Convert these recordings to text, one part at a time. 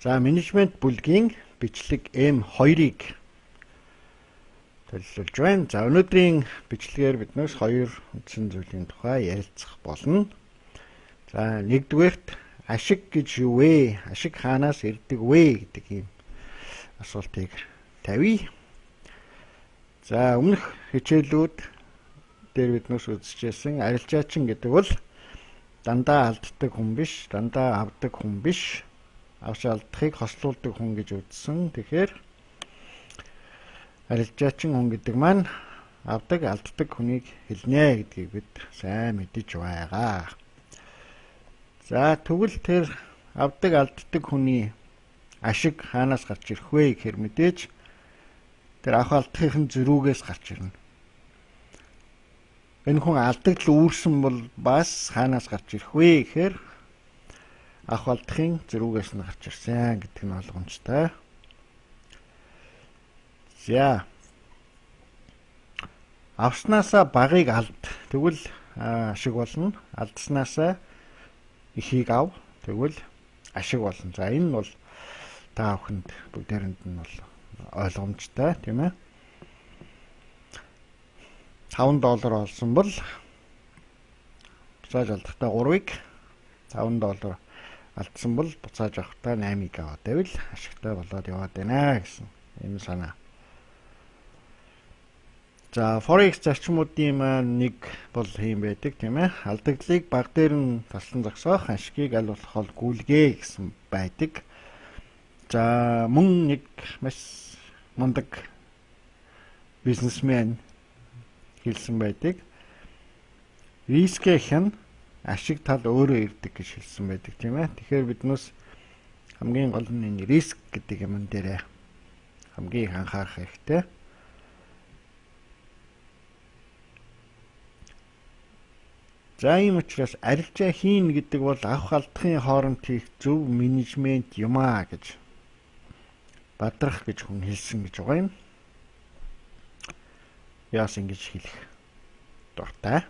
За, менежмент бүлгийн бичлэг M2-ыг төлөвлөж байна. За, өнөөдрийн бичлэгээр биднээс хоёр үндсэн зүйлийн тухай ярилцах болно. За, нэгдүгээрт ашиг гэж юу вэ? Ашиг хаанаас ирдэг вэ гэдэг ийм асуултыг тавья. За, өмнөх хичээлүүд дээр биднээс үзчихсэн арилжаачин гэдэг бол дандаа алддаг хүн биш, дандаа авдаг хүн биш, авч алдахыг хослуулдаг хүн гэж үзсэн. Тэгэхээр арилжаачин хүн гэдэг маань авдаг, алддаг хүнийг хэлнэ гэдгийг бид сайн мэдэж байгаа. За, тэгвэл тэр авдаг, алддаг хүний ашиг хаанаас гарч ирэх вэ гэхээр мэдээж тэр авах алдахын зөрүүгээс гарч ирнэ. Энэ хүн алдагдал үүрсэн бол бас хаанаас гарч ирэх вэ гэхээр авах алдахын зөрүүгээс нь гарч ирсэн гэдэг нь ойлгомжтой. За, авснаасаа багыг алд. Тэгвэл ашиг болно. Алдснаасаа ихийг ав. Тэгвэл ашиг болно. За, энэ нь бол та бүхэнд бүгдээрэнд нь бол ойлгомжтой, тийм ээ. 5 доллар олсон бол буцааж алдахдаа 3-ыг, 5 доллар алдсан бол буцааж авахдаа 8-ыг аваад байвал ашигтай болоод яваад байна гэсэн ийм санаа. За, Forex зарчмуудын маань нэг бол ийм байдаг, тийм ээ. Алдагдлыг баг дээр нь таслан зогсоох, ашигыг аль болох ол гүйлгээ гэсэн байдаг. За, мөн нэг маш мундаг бизнесмен хэлсэн байдаг. Рискээ хэн ашиг тал өөрөө ирдэг гэж хэлсэн байдаг, тийм ээ. Тэгэхээр биднээс хамгийн гол нь энэ риск гэдэг юм дээр хамгийн их анхаарах хэрэгтэй. За, ийм учраас арилжаа хийн гэдэг бол авах алдахын хооронд хийх зөв менежмент юм аа гэж бадрах гэж хүн хэлсэн гэж байгаа юм. Яас ингэж хэлэх дуртай.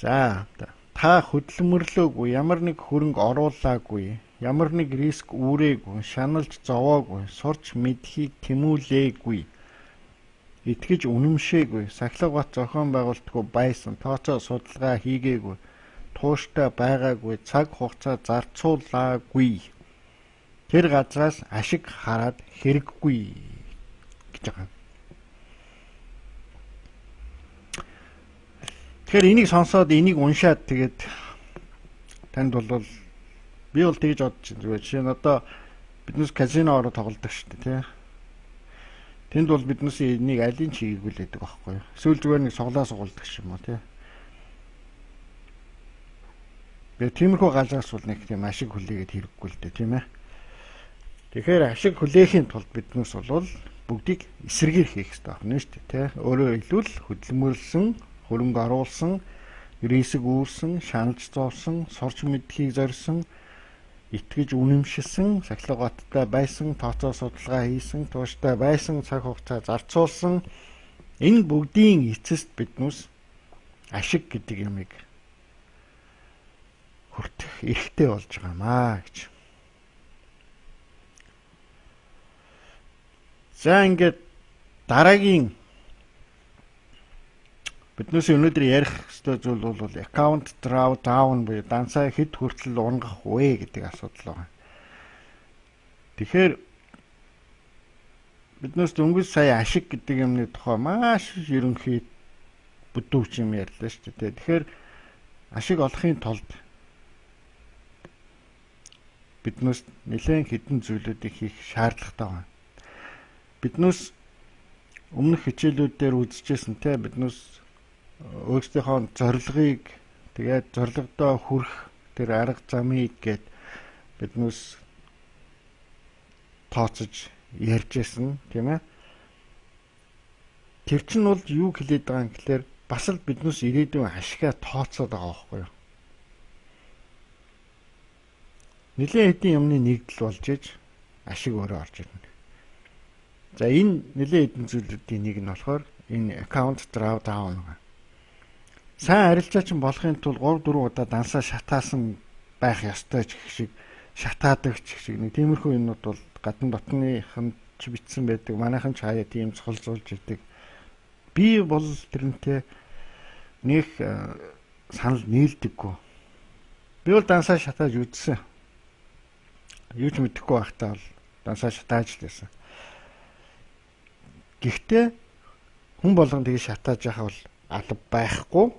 За, та хөдөлмөрлөөгүй, ямар нэг хөрөнгө оруулаагүй, ямар нэг риск үүрээгүй, шаналж зовоогүй, сурч мэдхийг тэмүүлээгүй, итгэж үнэмшээгүй, сахилга бат зохион байгуулалтгүй байсан, тооцоо судалгаа хийгээгүй, тууштай байгаагүй, цаг хугацаа зарцуулаагүй. Тэр газраас ашиг хараад хэрэггүй гэж байгаа. Тэгэхээр энийг сонсоод, энийг уншаад тэгээд танд бол би бол тэгж бодож байна. Зүгээр жишээ нь одоо биднес казино ороо тоглодог шүү дээ, тий. Тэнд бол биднес энийг алийг ч хийгээгүй л байдаг байхгүй юу? Эсвэл зүгээр нэг суглаа сугуулдаг юм уу, тий. Тэгээ тиймэрхүү газраас бол нэг тийм ашиг хүлээгээд хэрэггүй л дээ, тийм ээ. Тэгэхээр ашиг хүлээхийн тулд биднес бол бүгдийг эсрэгээр хийх хэрэгтэй байна шүү дээ, тий. Өөрөөр хэлбэл хөдөлмөрлсөн, хөрөнгө оруулсан, риск үүрсэн, шаналж зовсон, сурч мэдхийг зорьсон, итгэж үнэмшилсэн, сахилга баттай байсан, тооцоо судалгаа хийсэн, тууштай байсан, цаг хугацаа зарцуулсан энэ бүгдийн эцэст биднес ашиг гэдэг юмыг хүртэх эрхтэй болж байгаа маа гэж. За, ингээд дараагийн биднээс өнөөдөр ярих ёстой зүйл бол account drawdown буюу дансаа хэд хүртэл унгах вэ гэдэг асуудал байна. Тэгэхээр биднээс дөнгөж сая ашиг гэдэг юмны тухай маш ерөнхий бүдүүч юм ярьлаа шүү дээ. Тэгэхээр ашиг олохын тулд биднээс нэлээд хэдэн зүйлүүдийг хийх шаардлагатай байна. Биднээс өмнөх хичээлүүд дээр үзчихсэн те, биднээс өөрсдийнхөө зорилгыг, тэгээд зорилгодоо хүрэх тэр арга замыг гээд биднээс тооцож ярьж байсан, тийм ээ. Тэр чинь бол юу хэлээд байгаа юм гэхээр бас л биднээс ирээдүйн ашигаа тооцоод байгаа байхгүй юу? Нэлээд хэдийн юмны нэгдэл болж иж ашиг өөрөө орж ирнэ. За, энэ нэлээд хэдэн зүйлүүдийн нэг нь болохоор энэ account drawdown. Сайн арилжаачин болохын тулд 3 4 удаа дансаа шатаасан байх ёстой ч гэх шиг, шатаадаг ч гэх шиг нэг тиймэрхүү юмнууд бол гадна дотныхан ч бичсэн байдаг. Манайхан ч хаяа тийм цолзуулж идэг. Би бол тэрнтэй нэг санал нийлдэггүй. Би бол дансаа шатааж үзсэн. Юу ч мэдэхгүй байхдаа бол дансаа шатааж л байсан. Гэхдээ хүн болгон тгий шатааж яхаа бол алба байхгүй.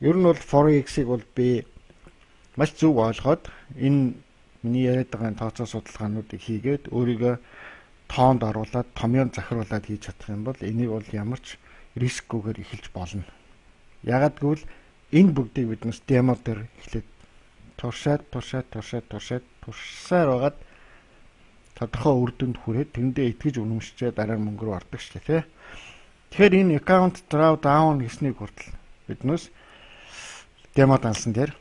Ер нь бол Forex-ийг бол би маш зөв ойлгоод энэ миний яриад байгаа тооцоо судалгаануудыг хийгээд өөрийгөө тоонд оруулаад томьёонд захируулаад хийж чадах юм бол энийг бол ямар ч рискгүйгээр эхэлж болно. Ягаад гэвэл энэ бүгдийг биднес демо дээр эхлээд туршаад туршсаар байгаад тодорхой үр дүнд хүрээд тэрэндээ итгэж үнэмшчээ дараа нь мөнгө рүү ордог шүү дээ, тий. Тэгэхээр энэ account draw down гэснийг хүртэл биднес демо дансан дээр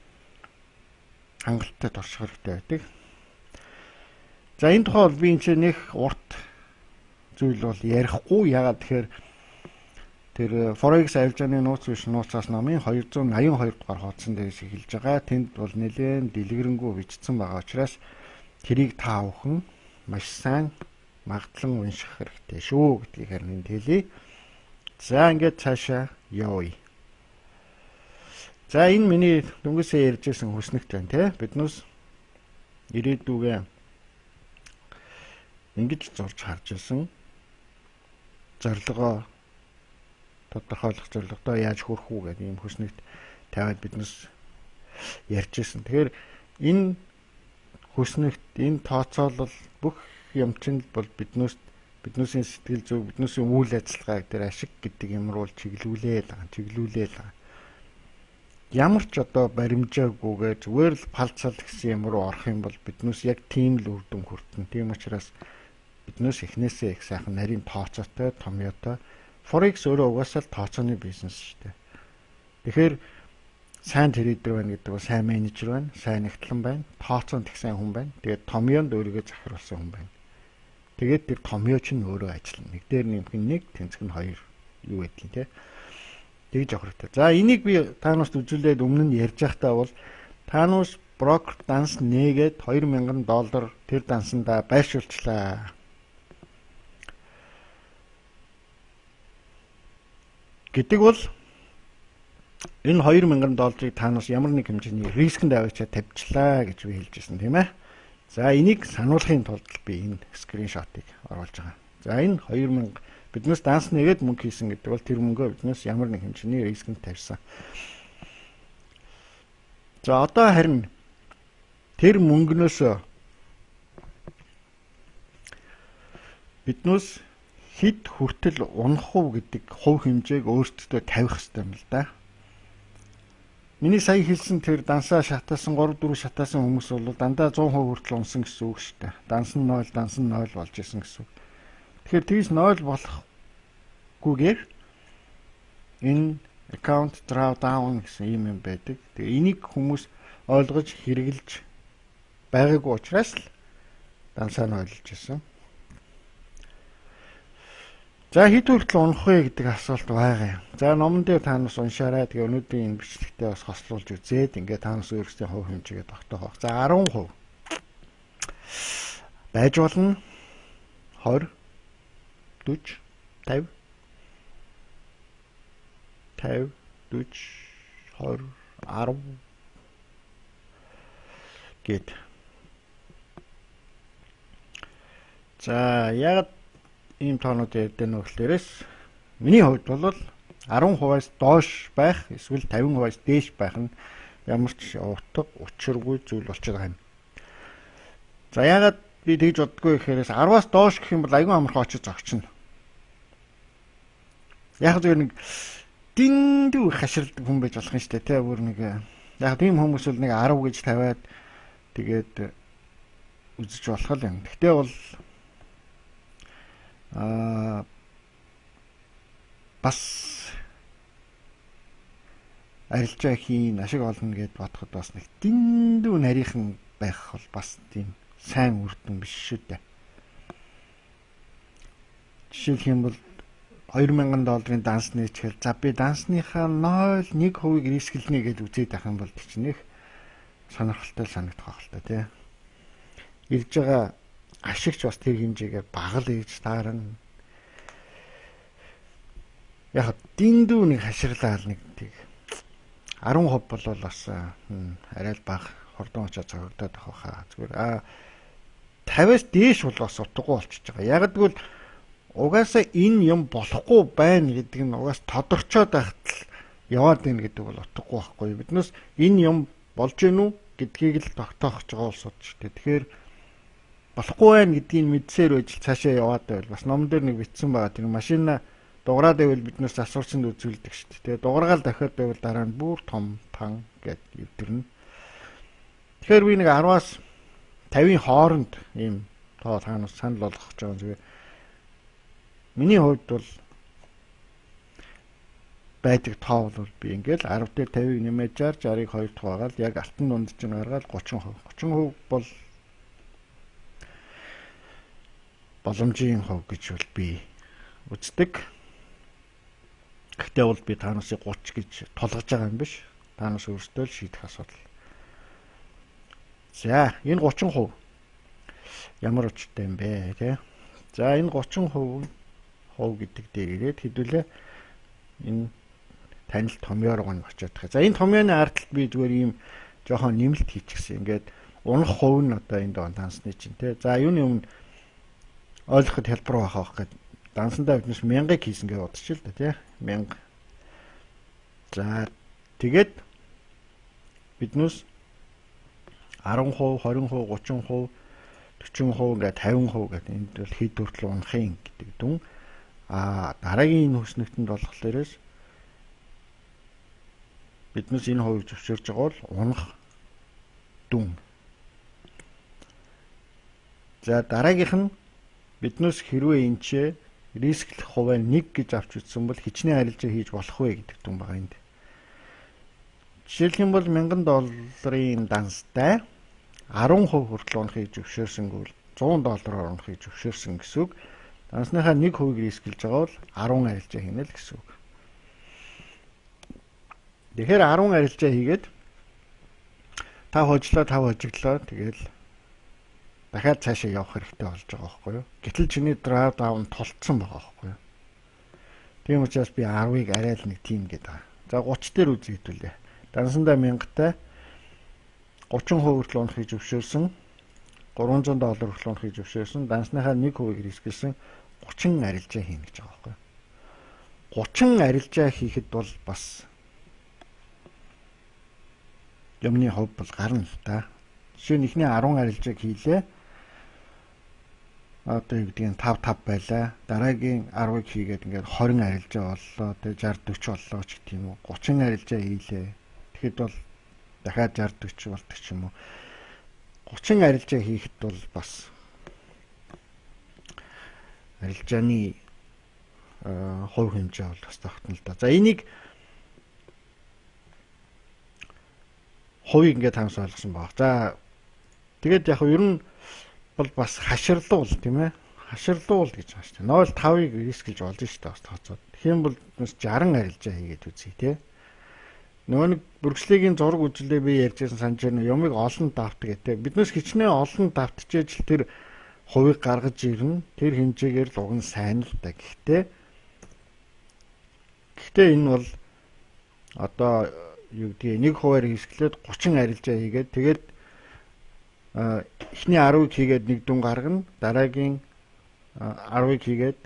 хангалттай турших хэрэгтэй байдаг. За энэ тухай бол би энэ чинь нэг урт зүйл бол ярихгүй. Ягаад тэгэхээр тэр Forex арилжааны нууц биш нууцаас номын 282 дугаар хуудсан дээрээс эхэлж байгаа. Тэнд бол нэлээд дэлгэрэнгүй бичсэн байгаа учраас тэрийг та бүхэн маш сайн магадлан унших хэрэгтэй шүү гэдгийг харин энд хэлье. За ингээд цаашаа явъя. За энэ миний дөнгөсөө ярьжсэн хүснэгт байна те. Биднээс ирээдүгээ ингэж зурж харж ирсэн. Зорилгоо тодорхойлох зорилгодоо яаж хүрэх үү гэдэг ийм хүснэгт тавиад биднээс ярьж ирсэн. Тэгэхээр энэ хүснэгт, энэ тооцоолол бүх юм чинь бол биднээсийн сэтгэл зүй, биднээсийн үйл ажиллагааг тэр ашиг гэдэг юм руу чиглүүлээл байгаа. Ямар ч одоо баримжаагүйгээр зүгээр л палцал гэсэн юм руу орох юм бол биднээс яг тийм л үр дүн хүртэн. Тийм учраас биднээс эхнээсээ их сайхан нарийн тооцоотой, томьёотой. Forex өөрөө угаасаа л тооцооны бизнес шүү дээ. Тэгэхээр сайн трейдер байна гэдэг бол сайн менежер байна, сайн нэгтлэн байна, тооцоонд их сайн хүн байна. Тэгээд томьёонд өөрийгөө захируулсан хүн байна. Тэгээд тэр томьёо чинь өөрөө ажиллана. Нэг дээр нэмэх нь 1, тэнцэх нь 2 юу гэдгийг те. Тэгж явах хэрэгтэй. За энийг би та нарт үзүүлээд өмнө нь ярьж байхдаа бол та нарт брокер данс нээгээд $2000 тэр дансандаа байршуулчлаа гэдэг бол энэ $2000 та нараас ямар нэг хэмжээний рискэнд аваачаа тавьчлаа гэж би хэлж ирсэн тийм ээ. За энийг сануулахын тулд би энэ скриншотыг оруулж байгаа. За энэ 2000 биднээс данс нэгээд мөнгө хийсэн гэдэг бол тэр мөнгөө биднээс ямар нэг хэмжээний рискэнд тавьсан. За одоо харин тэр мөнгнөөс биднээс хэд хүртэл унах уу гэдэг хувь хэмжээг өөртөө тавих хэрэгтэй юм л да. Миний сая хэлсэн тэр дансаа шатаасан 3 4 шатаасан хүмүүс бол дандаа 100% хүртэл унсан гэсэн үг шүү дээ. Данс нь 0, данс нь 0 болж исэн гэсэн үг. Тэгэхээр тэгж 0 болохгүйгээр энэ account drawdown гэсэн ийм юм байдаг. Тэгээ энийг хүмүүс ойлгож хэрэгжилж байгаагүй учраас л дансаа нь ойлж исэн. За хэд хүртэл унах вэ гэдэг асуулт байгаа юм. За номон дээр та нас уншаарай. Тэгээ өнөөдрийн энэ бичлэгтээ бас хослуулж үзээд ингээд та нас өөрсдийн хувь хэмжээгээ тогтоох. За 10% байж болно. 20 40 50 50 40 20 10 гэд. За яг ийм тоонууд ярьдаг нь болохоор миний хувьд бол 10%-аас доош байх эсвэл 50%-аас дээш байх нь ямар ч утга учиргүй зүйл болчиход байгаа юм. За яагаад би тэгж боддгоо гэхээр 10-аас доош гэх юм бол айгүй амархан очиж зогчно. Яг зөв нэг дэндүү их хаширдаг хүн байж болох юм шүү дээ, тэ бүр нэг яг тийм хүмүүс бол нэг 10 гэж тавиад тэгээд үзэж болох юм. Гэхдээ бол бас арилжаа хийн, ашиг олно гэд бодоход бас нэг дэндүү нарийнхан байх бол бас тийм сайн үр дүн биш шүү дээ. Жишээлх юм бол 2000 долларын данс нээчихэл за би дансныхаа 0.1%-ийг рисклэнэ гэж үзээд байх юм бол чинь их сонирхолтой санагдах байх л та тий. Ирж байгаа ашигч бас тэр хэмжээгээр бага л ээж таарна. Яг дэндүү нэг хаширлаа нэг тийг 10% бол бас арай л бага хурдан очоод цогцогдоод байх хаа. Зүгээр 50-аас дээш бол бас утгагүй болчихж байгаа. Яг гэвэл угаасаа энэ юм болохгүй байна гэдэг нь угаас тодорчоод байхад л яваад байна гэдэг бол утгагүй байхгүй. Биднээс энэ юм болж гэнэ үү гэдгийг л тогтоох гэж байгаа улсууд шүү дээ. Тэгэхээр болохгүй байна гэдгийг мэдсээр байж л цаашаа яваад байвал бас ном дээр нэг бичсэн байгаа. Тэр машина дуграад байвал биднээс засварчинд үзүүлдэг шүү дээ. Тэгээ дуграгаал дахиад байвал дараа нь бүр том пан гэд эвдэрнэ. Тэгэхээр би нэг 10-аас 50-ийн хооронд ийм тоо таанаас санал болгох гэж байгаа зүгээр. Миний хувьд бол байдаг тоо бол би ингээл 10 дээр 50-ыг нэмээд 60, 60-ыг 2 хуваагаад яг алтан дунд чинь гаргаад 30%. 30% бол боломжийн хувь гэж бол би үздэг. Гэхдээ бол би таанаас 30 гэж тулгаж байгаа юм биш. Таанаас өөртөө л шийдэх асуудал. За энэ 30% ямар учиртай юм бэ тий? За энэ 30% хувь гэдэг дээр ирээд хэдүүлээ энэ танил томьёо руу нь очиод байгаа. За энэ томьёоны ард талд би зүгээр ийм жоохон нэмэлт хийчихсэн. Ингээд унах хувь нь одоо энд дансны чинь тий. За юуны өмнө ойлгоход хялбар байх аах гээд дансандаа биднес 1000-ыг хийсэн гэж бодчих л да тий. 1000. За тэгээд биднес 10%, 20%, 30%, 40% ингээд 50% гэдэг энд бол хэд хүртэл унах юм гэдэг дүн. А дараагийн энэ хөснөгтөнд болохлоорээс биднес энэ хувийг зөвшөөрж байгаа бол унах дүн. За дараагийнх нь биднес хэрвээ энэ ч рисклэх хувиа 1 гэж авч үзсэн бол хичнээн арилжаа хийж болох вэ гэдэг дүн байгаа энд. Жишээлх юм бол 1000 долларын данстай 10% хүртэл унахыг зөвшөөрсөнгүү 100 доллараар унахыг зөвшөөрсөн гэсэн үг. Дансныхаа 1%-ийг рисклж байгаа бол 10 арилжаа хийнэ л гэсэн үг. Тэгэхээр 10 арилжаа хийгээд 5 хожлоо 5 хожиглоо тэгэл дахиад цаашаа явах хэрэгтэй болж байгаа байхгүй юу? Гэтэл чиний drawdown тулцсан байгаа байхгүй юу? Тийм учраас би 10-ыг арай л нэг тийм гэдэг байгаа. За 30 дээр үзье хэдүүлээ. Дансандаа 1000-тай 30% хүртэл унахыг зөвшөөрсөн. 300 доллар хүртэл унахыг зөвшөөрсөн. Дансныхаа 1%-ийг рисклсэн 30 арилжаа хийнэ гэж байгаа байхгүй юу? 30 арилжаа хийхэд бол бас юмны хувь бол гарна л да. Жишээ нь эхний 10 арилжааг хийлээ. Одоо юу гэдгийг 5 5 байлаа. Дараагийн 10-ыг хийгээд ингээд 20 арилжаа боллоо. Тэгээ 60 40 боллоо ч гэх юм уу. 30 арилжаа хийлээ. Тэгэхэд бол дахиад 60 40 болдог ч юм уу. 30 арилжаа хийхэд бол бас арилжааны хувь хэмжээ бол бас тогтно л да. За энийг хувийг ингээд таамс ойлгосон баг. За тэгээд яг ер нь бол бас хаширлуул тийм ээ. Хаширлуул гэж байгаа шүү дээ. 0.5-ыг рисклж болж шүү дээ бас тооцоод. Тэгэх юм бол 60 арилжаа хийгээд үзье тий. Нөгөө нэг бүргэслэгийн зураг үзлээ би ярьжсэн санаж байна. Юмыг олон давт гэдэг. Биднээс хичнээн олон давтчээж л тэр хувийг гаргаж ирнэ. Тэр хэмжээгээр л уг нь сайн л да. Гэхдээ энэ бол одоо юу гэдгийг нэг хувиар рисклээд 30 арилжаа хийгээд тэгээд эхний 10-ыг хийгээд нэг дүн гаргана. Дараагийн 10-ыг хийгээд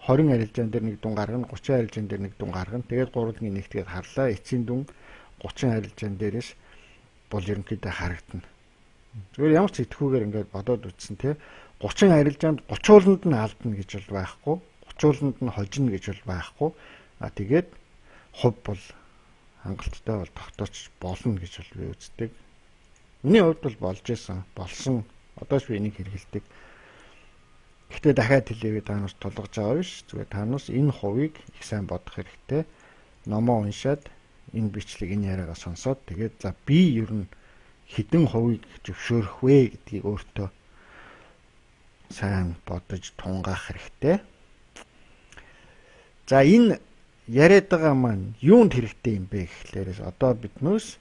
20 арилжаан дээр нэг дүн гаргана, 30 арилжаан дээр нэг дүн гаргана. Тэгээд гурван нэгтгээд харлаа. Эцсийн дүн 30 арилжаан дээрээс бол ерөнхийдөө харагдана. Зүгээр ямар ч идэхүүгээр ингээд бодоод үзсэн тий. 30 арилжаанд 30 ууланд нь алдна гэж бол байхгүй. 30 ууланд нь хожино гэж бол байхгүй. А тэгээд хувь бол хангалттай бол тогтооч болно гэж бол би үздэг. Миний хувьд бол болж исэн, болсон. Одоо ч би энийг хэрэгэлдэг. Гэхдээ дахиад хэлээвээ та нарт тулгаж байгаа биш. Зүгээр та нараас энэ хувийг их сайн бодох хэрэгтэй. Номоо уншаад энэ бичлэг энэ яриагаа сонсоод тэгээд за би ер нь хэдэн хувийг зөвшөөрөх вэ гэдгийг өөртөө сайн бодож тунгаах хэрэгтэй. За энэ яриад байгаа маань юунд хэрэгтэй юм бэ гэхлээрээс одоо биднээс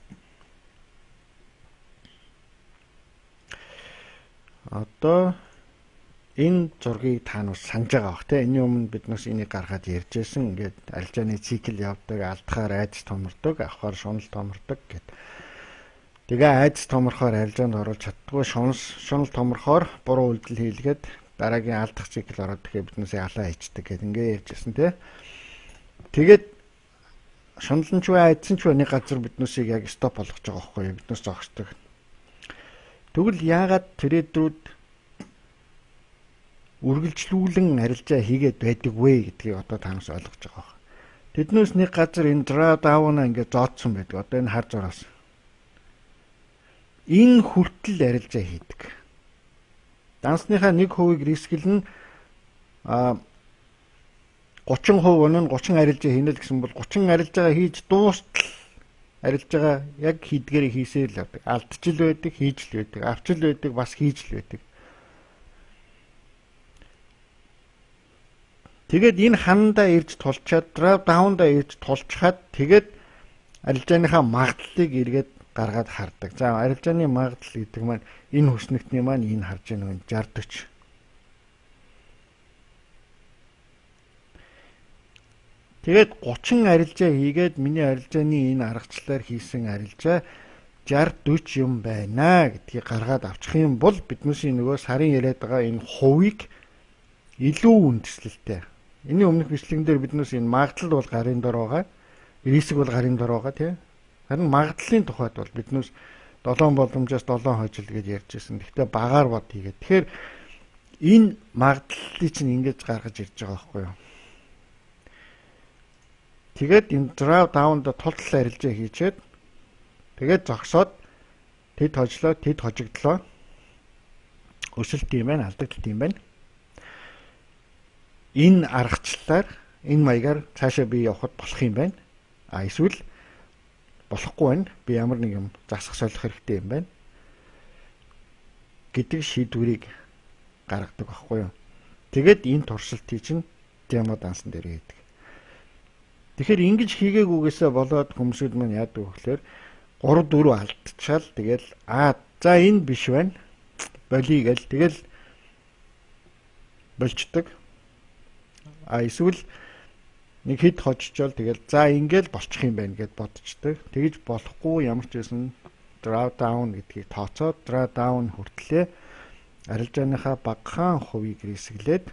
одоо энэ зургийг та нар санаж байгаа бах те. Энэний өмнө биднээс энийг гаргаад ярьж байсан. Ингээд арилжааны цикл явдаг, алдахаар айдас томордог, авахаар шунал томордог гэд. Тэгээ айдас томорхоор арилжаанд оруулж чаддгүй, шунал томорхоор буруу үйлдэл хийлгээд дараагийн алдах цикл ороод тэгэхээр биднээсээ алаа хийчдэг гэд ингээ ярьжсэн те. Тэгээд шунал нь ч бай, айдас нь ч бай нэг газар биднээсийг яг stop болгож байгаа байхгүй юу? Биднээс зогсдог. Тэгвэл яагаад trader үүд үргэлжлүүлэн арилжаа хийгээд байдаг вэ гэдгийг одоо та нар ойлгож байгаа байх. Тэднээс нэг газар энэ draw down-а ингээд зоодсон байдаг. Одоо энэ хар зураас. Энэ хүртэл арилжаа хийдэг. Дансныхаа 1%-ийг risk лэн 30% өнө нь 30 арилжаа хийнэ л гэсэн бол 30 арилжаагаа хийж дуустал арилжаагаа яг хийдгээрээ хийсээр л явдаг. Алдчил байдаг, хийж л байдаг, авчил байдаг, бас хийж л байдаг. Тэгээд энэ ханандаа ирж тулчаад, draw down-даа ирж тулчхаад тэгээд арилжааныхаа магадлалыг эргээд гаргаад хардаг. За арилжааны магадлал гэдэг маань энэ хүснэгтний маань энэ харж байгаа нэг 60 40. Тэгээд 30 арилжаа хийгээд миний арилжааны энэ аргачлалаар хийсэн арилжаа 60 40 юм байна гэдгийг гаргаад авчих юм бол биднээсийн нөгөө сарын яриад байгаа энэ хувийг илүү үндэслэлтэй. Энийн өмнөх бичлэгэн дээр биднээс энэ магадлал бол гарын дор байгаа. Risk бол гарын дор байгаа тий. Харин магадлалын тухайд бол биднээс 7 боломжоос 7 хожил гэж ярьж байсан. Гэхдээ багаар бод хийгээд. Тэгэхээр энэ магадлалыг чинь ингэж гаргаж ирж байгаа байхгүй юу? Тэгээд энэ draw down-да тул арилжаа хийчээд тэгээд зогсоод тэд хожлоо, тэд хожигдлоо. Өсөлт юм байна, алдагдалт юм байна. Энэ аргачлалаар, энэ маягаар цаашаа би явхад болох юм байна. А эсвэл болохгүй байна. Би ямар нэг юм засах солих хэрэгтэй юм байна гэдэг шийдвэрийг гаргадаг байхгүй юу. Тэгээд энэ туршилтыг чинь демо дансан дээр хийдэг. Тэгэхээр ингэж хийгээгүйгээсээ болоод хүмүүсүүд маань яадаг вэ гэхээр 3 4 алдчихаал тэгэл за энэ биш байна. Болий гэл тэгэл болчдөг. А эсвэл нэг хэд хожчоол тэгэл за ингээл болчих юм байна гэд бодчихдаг. Тэгж болохгүй ямар ч байсан draw down гэдгийг тооцоод draw down хүртлээ арилжааныхаа багахан хувийг risk лээд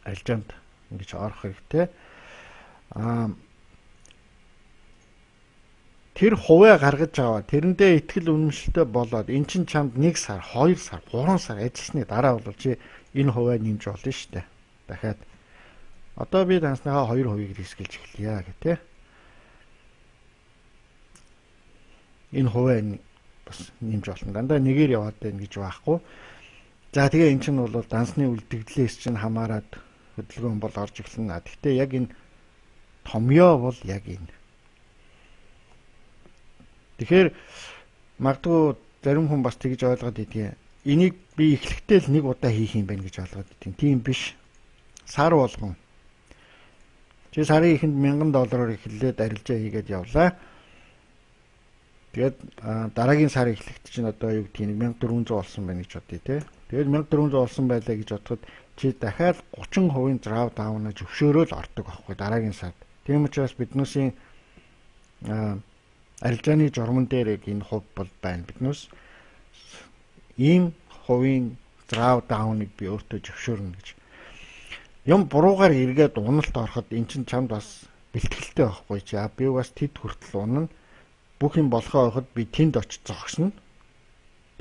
арилжаанд ингэж орох хэрэгтэй. Тэр хувиа гаргаж аваад тэрэндээ итгэл үнэмшилтэй болоод эн чинь чамд 1 сар, 2 сар, 3 сар ажилласны дараа бол чи энэ хувиа нэмж болно шүү дээ. Дахиад одоо би дансныхаа 2%-ийг risk элж эхэлье гэх тээ. Энэ хувиа бас нэмж болно. Дандаа нэгээр яваад байна гэж байхгүй. За тэгээ эн чинь бол дансны үлдэгдлээс чинь хамаарат хөдөлгөөн бол орж эхэлнэ. Гэхдээ яг энэ томьёо бол яг энэ. Тэгэхээр магадгүй зарим хүн бас тэгж ойлгоод идэгэн. Энийг би эхлэхдээ л нэг удаа хийх юм байна гэж ойлгоод идэгэн. Тийм биш. Сар болгон. Чи сарын эхэнд $1000 эхлээд арилжаа хийгээд явлаа. Тэгээд дараагийн сар эхлэхэд чинь одоо юу гэдгийг 1400 болсон байна гэж бодъё те. Тэгээд 1400 болсон байлаа гэж бодоход чи дахиад 30% draw down-а зөвшөөрөөл ордог байхгүй дараагийн сард. Тийм учраас биднээсийн арилжааны журман дээр яг энэ хувь бол байна. Биднээс ийм хувийн draw down-ыг би өөртөө зөвшөөрнө гэж. Юм буруугаар эргээд уналт ороход эн чинь чамд бас бэлтгэлтэй байхгүй чи. Би бас тэд хүртэл унана. Бүх юм болохоо ойход би тэнд очиж зогсно.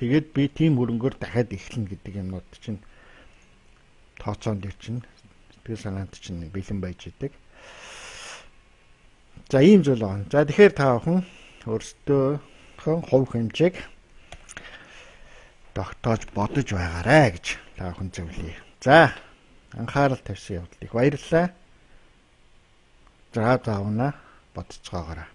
Тэгээд би тийм хөрөнгөөр дахиад эхлэнэ гэдэг юмнууд чинь тооцоон дээр чинь сэтгэл санаанд чинь бэлэн байж идэг. За ийм зүйл байна. За тэгэхээр та бүхэн өөрсдөө хувь хэмжээг тогтоож бодож байгаарэ гэж та бүхэн зөвлөе. За анхаарал тавьсан явдал их баярлалаа. Заа заавна бодцоогоорой.